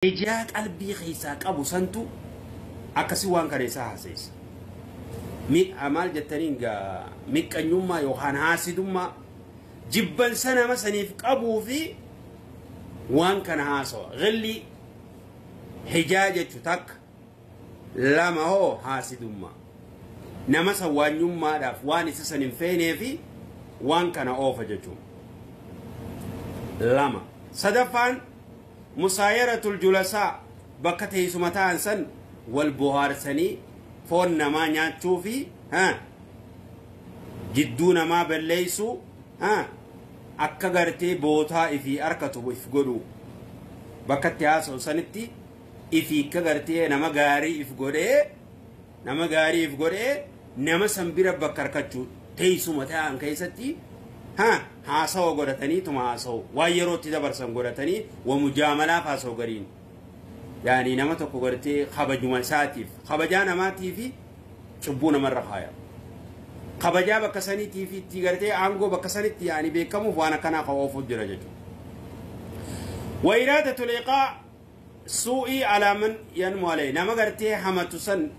Ijaa qalbii keessaa qabu santu akkasii waan kana isaa haaseessa. Maal jettaniin gaa miqqanyummaa yookaan haasidummaa jibbansa nama saniif qabuu fi waan kana haasawa. Qillii hijaa jechu takka lama hoo haasidummaa. Nama san waanyummaadhaaf waan isa san hin feenee fi waan kana oofa jechuudha. Lama. Sadaffaan musaayaratul julasaa bakka teessuma ta'an san wal bohaarsanii foon namaa nyaachuu fi jidduu namaa balleessuu akka gartee bootaa ifii harkatu if godhu bakka itti haasa'u sanitti ifii akka gartee nama gaarii if godhee nama gaarii if godhee nama san bira bakka harkachuu teessuma ta'an keessatti haasawa godhatanii tuma haasawu waan yerootti dabarsan godhatanii wa mujaamalaaf haasawu gariin yaani nama tokko gartee kabajuma isaatiif kabajaa namaatii fi cubbuu namarra kaaya kabajaa bakka saniitii fi itti gartee aangoo bakka sanitti yaani beekamuuf waan akkanaa ka oofuuf jira jechuudha. Wa iraadatu liqaa suu'ii alaa man yanmu alayhi nama gartee hamatu san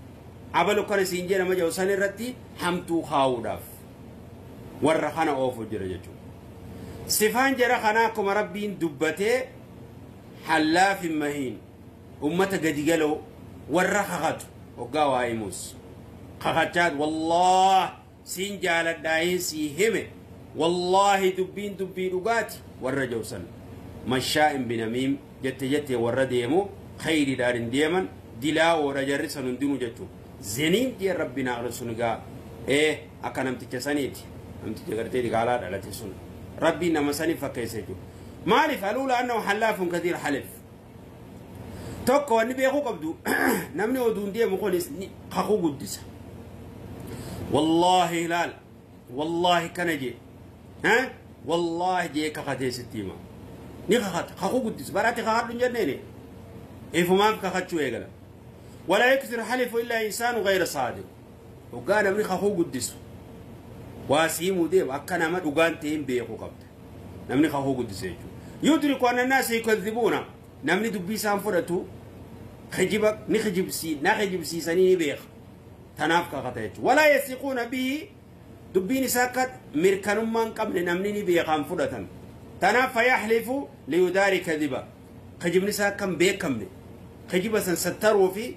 abalu kana siin jedhama nama jedhu san irratti hamtuu kaa'uudhaaf warra kana oofu jira jechuudha. Sifaan jara kanaa akkuma rabbiin dubbatee hallaafin mahiin ummata gadi galoo warra kakatu hoggaa waa himus kakachaat wallaah siin jaaladhaayin sii hime wallaahi dubbiin dubbii dhugaati warra jawsan mashaa'in binamiim jette jette warra deemu khayriidhaan hin deeman dilaawoodha jarri san hundinuu jechuudha. Zeniin jee rabbiin aqli sun gaa akka namticha saniiti. Namticha gartee gaalaa dhalate sun rabbiin nama saniif fakkeessa jechuudha. Maaliif aluula annahu hallaafun kathiir halif. Tokko wanni beekuu qabdu namni oduun deemu kunis kakuu guddisa. Wallaahi ilaal wallaahi kana jee wallaahi jee kakatee sitti hima. Ni kakata kakuu guddisa baraatti kakadhu hin jenneeni ifumaaf kakachuu eegala. Walaa yakthir halifu illaa insaanu gayra saadiq. Hoggaa namni kakuu guddisu waa siimuu deema akka nama dhugaan ta'een beekuu qabda. Namni kakuu guddise jechuudha. Yudriku anna naasa yukadhibuuna namni dubbii isaan fudhatu kijiba ni kijibsii na kijibsiisanii ni beeka. Tanaaf kakata jechuudha. Walaa yasiquuna bihi dubbiin isaa akka mirkanummaa hin qabne namni ni beekaan fudhatan. Tanaaf fayaxlifu liyudaari kadhiba. Kijibni isaa akka hin beekamne kijiba san sattaruu fi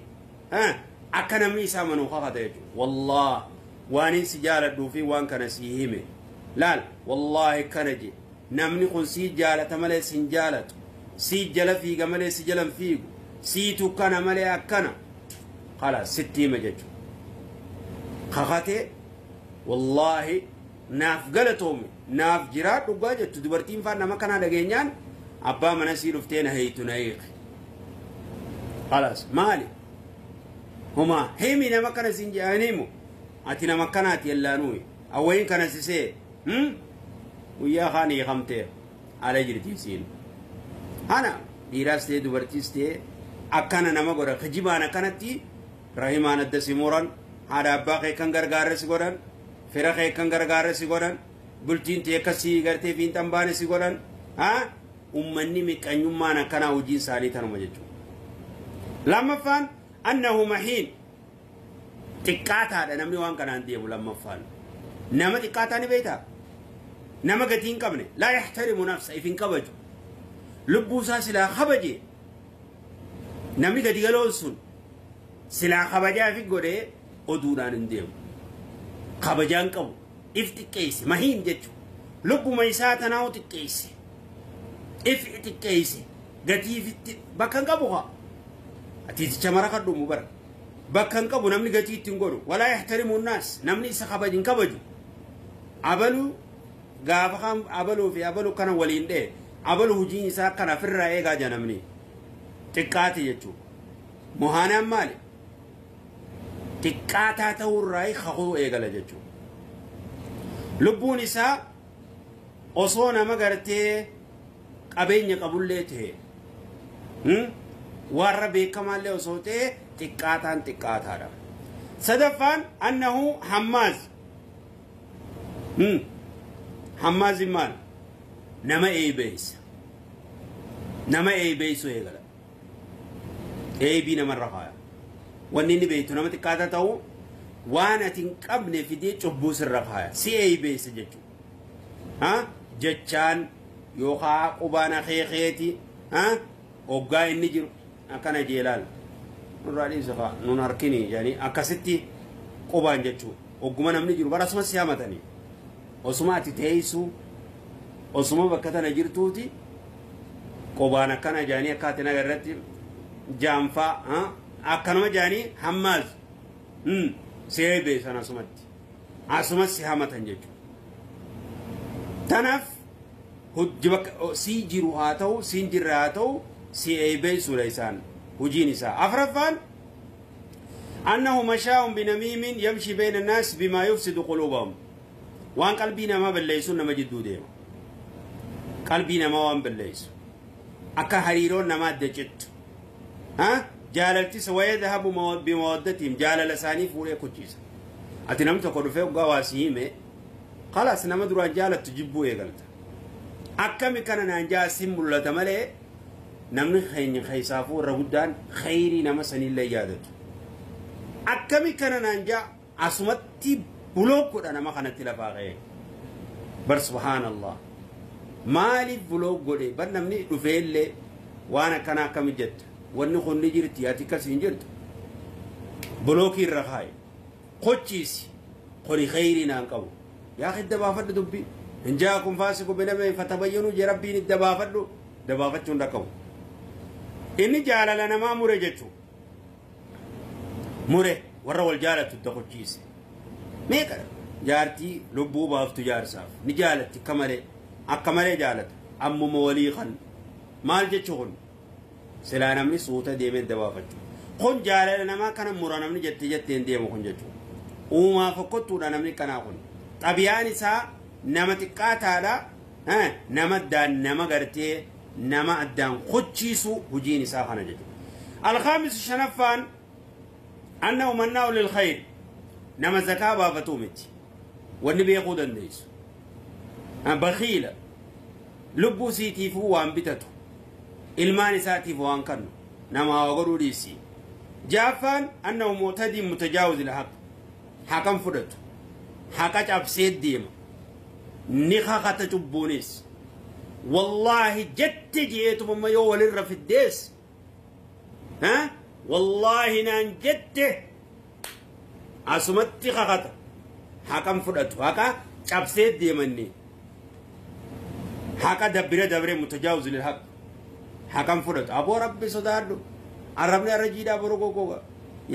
akka namni isaa manuu kakata jechuudha. Wallaah waan si jaaladhuu fi waan kana sii hime laal wallaahi kana je namni kun sii jaalata malee sin jaalatu sii jala fiiga malee si jalan fiigu siitu kana malee akkana khalaas sitti hime jechuudha. Kakatee wallaahi naaf galatoome naaf jiraadhu dhugaa jettu dubartiin faan nama kanaa dhageenyaan abbaa mana sii dhuftee na heeytu na hiiki. Khalaas maali homa himi nama kana siin jedhanii himu ati nama kanaati yellaanuyi awwayin kana sisee guyyaa kaan hiikamtee ala jirti siin hana dhiiraas ta'e dubartiis ta'e akkana nama godha kijibaan akkanatti rahimaan adda si muran haadha abbaa kee kan gargaarre si godhan fira kee kan gargaarre si godhan bultiin ta'e akkasii gartee fiinxan baane si godhan ummanni miqqanyummaan akkanaa hojiin isaanii tanuma jechuudha. Lammaffaan annahu mahiin xiqqaataadha namni waan kanaan deemu lammaffaan. Nama xiqqaataa ni beektaa? Nama gatii hin qabne laa yaxtarimu nafsa if hin kabaju. Lubbuu isaa silaa kabaje namni gadi galoon sun silaa kabajaa fi godhee oduudhaan hin deemu. Kabajaa hin qabu if xiqqeesse mahiin jechuudha. Lubbuma isaa tanaa'u xiqqeesse if xiqqeesse gatii ifitti bakka hin qabu haa. Atiiticha mara kan dhumu bara. Bakka hin qabu namni gatii ittiin godhu. Walaa yaxtarimu naas namni isa kabaju hin kabaju. Abaluu gaafa kan abaluu fi abaluu kana waliin dhee abaluu hojiin isaa kana ofirraa eegaa jira namni. Xiqqaate jechuudha. Mohaanaan maali? Xiqqaataa ta'uurraa kakuu eegala jechuudha. Lubbuun isaa osoo nama gartee qabeenya qabullee ta'e warra beekamaallee osoo ta'e xiqqaataan xiqqaataadha. Sadaffaan annahu hammaaz. Hammaazin maal? Nama eebeessa. Nama eebeessu eegala. Eebii namarra kaaya. Wanni inni beektu nama xiqqaata ta'u waan ati hin qabne fidee cubbuu sirra kaaya. Si eebeessa jechuudha. Jechaan yookaan qubaan akeekeeti hoggaa inni jiru akkana jeelaal. Nurraa dhiibsa fa'a nun harkini jedhanii akkasitti qubaan jechuudha. Hogguma namni jiru bara asuma si hamatanii. Osuma ati teessu osuma bakka tana jirtuuti qubaan akkana jedhanii akka ati naga irratti jaanfaa akkanuma jedhanii hammaas si eebeessan asumatti. Asumas si hamatan jechuudha. Tanaaf si jiru haa ta'u siin jirre haa ta'u si eebeessuudha isaan hojiin isaa. Afraffaan annahu mashaa'un binamiimin yamshi bayna annaas bimaa yufsidu quluubahum. Waan qalbii namaa balleessuun nama jidduu deema. Qalbii namaa waan balleessu. Akka hariiroon namaa adda cittu. Jaalaltis wayadhabu bimawaddatihim jaalala isaanii fuudhee kuchiisa. Ati namni tokko dhufee hoggaa waa si hime khalaas nama duraan jaalattu jibbuu eegalta. Akkami kana naan jaasin mul'ata malee namni keenya keessaafuu irra guddaan khayrii nama sanillee yaadatu. Akkami kana naan jaa asumatti bulook godha nama kanatti lafaa ka'ee. Bar subhaanallah. Maaliif bulook godhe bar namni dhufeellee waan akkana akkami jetta. Wanni kun ni jirti ati akkas hin jirtu. Bulookii irra kaaye. Qochiisi kuni khayrii naan qabu. Yaa hidda baafadhu dubbii. إن جاءكم فاسق بنبأ فتبينوا جربين الدبافدو دبافتشون ركبو إني جعل لنا ما مرجتو مره ورا والجالة تدخل ميكر جارتي لبو بافتو جار صاف نجالتي كمالي أكمالي جالت أمو موليخا مال جتشون سلا نمني صوتا ديمين دبافتشو خن جعل لنا ما كان مرا نمني جتي جتين ديمو خن جتشو وما فكتو نمني كنا خن طبيعي سا nama xiqqaataadha nama addaan nama gartee nama addaan qochiisu hojiin isaa kana jechuudha. Alkhaamis shanaffaan annahu mannaa'u lil khayr nama zakaa baafatuu miti wanni beekuu dandeessu. Bakhiila lubbuu siitiifuu waan bitatu ilmaan isaatiif waan kennu nama haa godhuu dhiisi. Jaaffaan annahu mu'tadiin mutajaawiz lil haq haqan fudhatu haqa cabsee deema. Ni kakata cubbuunis wallaahi jette jeetuma yoo walirra fiddees wallaahi naan jette asumatti kakata haqan fudhatu haqa cabsee deemanni haqa dabbire dabree mutajaawiz lil haq haqan fudhatu aboo rabbi sodaadhu arrabni arra jiidhaa boru gogoga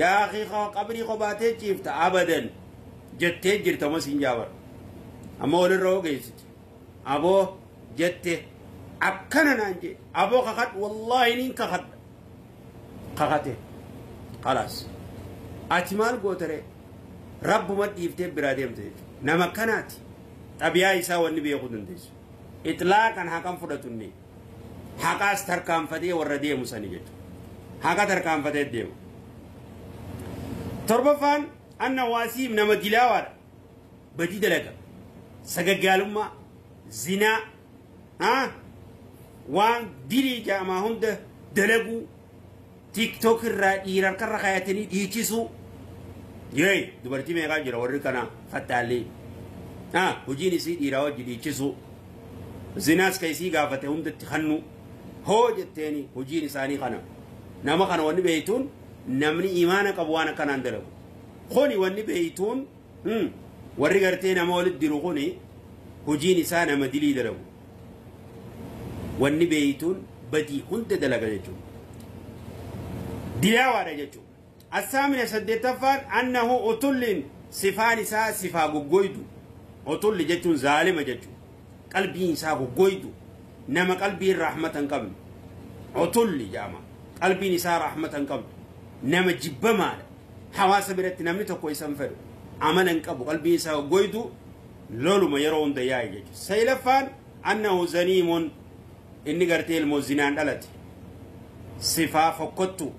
yaa akii qabrii qobaatee ciifta abadan jettee jirta mas hin jaabar amma walirra ogeessiti aboo jette akkana naan jee aboo kakadhu wallaahi niin kakadha kakate khalaas ati maal gootere rabbuma dhiiftee biraa deemte jechuudha nama akkanaati xabiyaa isaa wanni beekuu dandeessu itlaaqan haqan fudhatunni haqaas tarkaanfatee warra deemu sani jechuudha haqa tarkaanfatee deemu. Torbaffaan anna waasiim nama dilaawaadha badii dalaga. Sagaggaalummaa zinaa waan dilii jaamaa hunda dalaguu tiktok irraa dhiira harkarra kaayatanii dhiichisuu yee dubartii meeqaa jira warri kana fattaallee hojiin isii dhiiraa wajji dhiichisuu zinaas ka isii gaafate hundatti hannu hoo jetteeni hojiin isaanii kana nama kana wanni beeytuun namni imaana qabu waan akkanaan dalagu kuni wanni beeytuun warri gartee nama walitti diru kuni hojiin isaa nama dilii dalagu wanni beeytuun badii hunda dalaga jechuudha dilaawaadha jechuudha. Assaamina saddeettaffaan annahu utullin sifaan isaa sifaa goggoydu utulli jechuun zaalima jechuudha qalbiin isaa goggoydu nama qalbiin rahmata hin qabne utulli jedhama qalbiin isaa rahmata hin qabdu nama jibbamaadha hawaasa biratti namni tokko isa hin fedhu amala hin qabu qalbiin isaa goggoydu loluma yeroo hunda yaa'e jechuudha. Saylaffaan annahu zaniimuun inni gartee ilmoo zinaan dhalate sifaa fokkottu